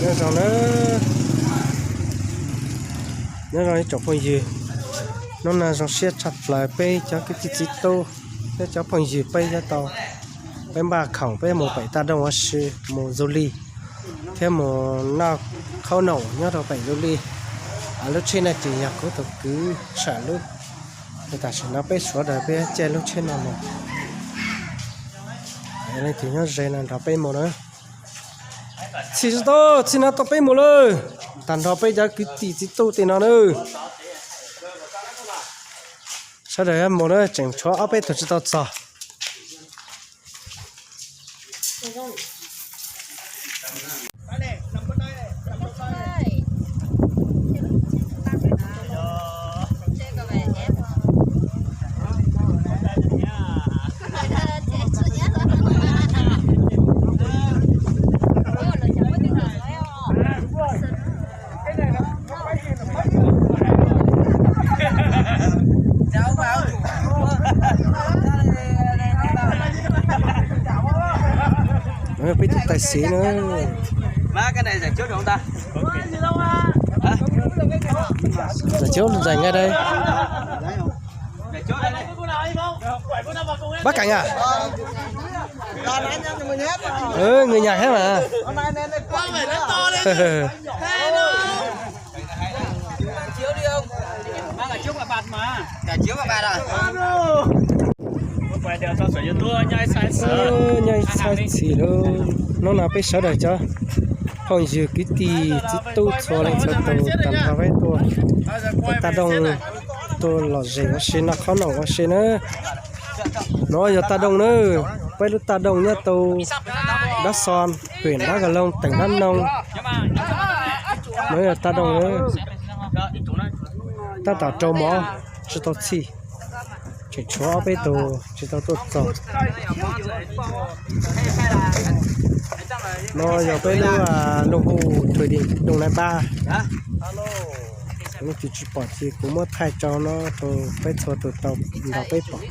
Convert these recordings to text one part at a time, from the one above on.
Nyob zoo na, nyob zoo ib tsoom phooj ywg, hnub no zoo siab tshaj plaws peb cov kwv tij txiv tub thiab cov phooj ywg peb yuav tau, peb npaj khoom peb mus pem Taj Dooj ua si, mus du li thiab mus noj khaub noom nyob rau pem du li. Lub tsheb no ces yog kuv tus kwv Sam lub, tam sim no peb sawv daws peb caij lub tsheb no mus. Leej twg nyob ze no nrog peb mus na. Txhij tsis tau, txhij no tau peb mus lawm, tag nrho peb cov kwv tij txiv tub tej no na. Sawv daws mus na, tseem tshuav ob peb tug tsis tau txog. Peb tus tais xib na. Zam cuab zais nqaij dai. Bab Keem a? Nws nyam thiab mas. Nyob ib txhais txhis lawm, hnub no peb sawv daws cov phooj ywg kwv tij txiv tub txhua leej txhua tus tag nrho peb tuaj Taj Dooj tuaj lom zem ua si noj khob noom ua si na. No yog Taj Dooj na, peb lub Taj Dooj nyob tau Dab Xon, hwm Dab Ka Loog, teem Dab Noog. No yog Taj Dooj na, tab tom rau mov tsis tau txhij, tseem tshuav ob peb tug tsis tau tuaj txog. No yog peb lub, lub hu Thùy Điện Đồng Nai ba. Leej twg tsis pom ces kuv muab thaij tso no rau peb txhua tus tau nrog peb pom.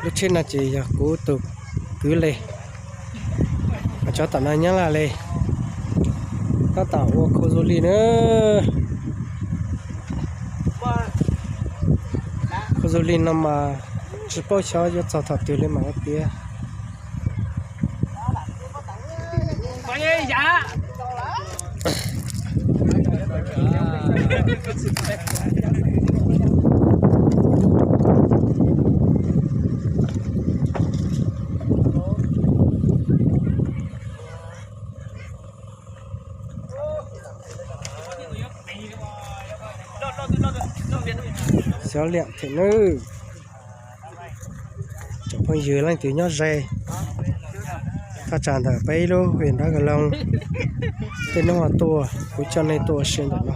Lub tsheb no ces yog kuv tus kwv li, cov tom no Nyab Laj li, tab tom ua khu du li na. Khu du li no mas tsis paub xyov yuav txog thaum twg li mas ua tiav. Xyov liam thiab nawb. Tsoom phooj ywg leej twg nyob ze, thaj tsam ntawm peb lub hwm Dab Ka Loog, tej hnub ho tuaj kuv coj nej tuaj ua si ntawm no.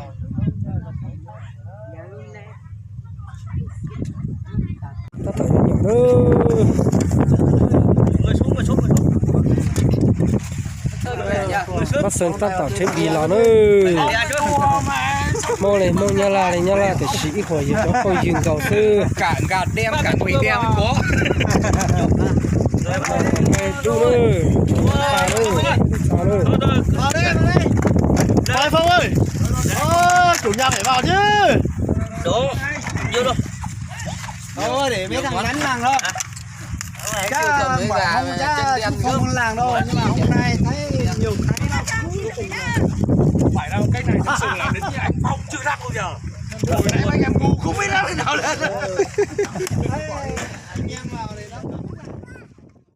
Tab tom nyob nyom na. Pab Xeeb tab tom tsheb npis los na. Hmoob li Hmoob, Nyab Laj li Nyab Laj, tiam sis ib qho yog cov phooj ywg nkaus xwb. Để mấy thằng ngắn làng thôi. Chắc bọn không chắc không làng đâu, nhưng mà hôm nay thấy nhiều cái nó cũng... Không phải đâu, cái này thực sự là đến với anh Phong chưa đắp bao giờ. Hồi nãy anh em ngu không biết đắp thế nào lên. Thấy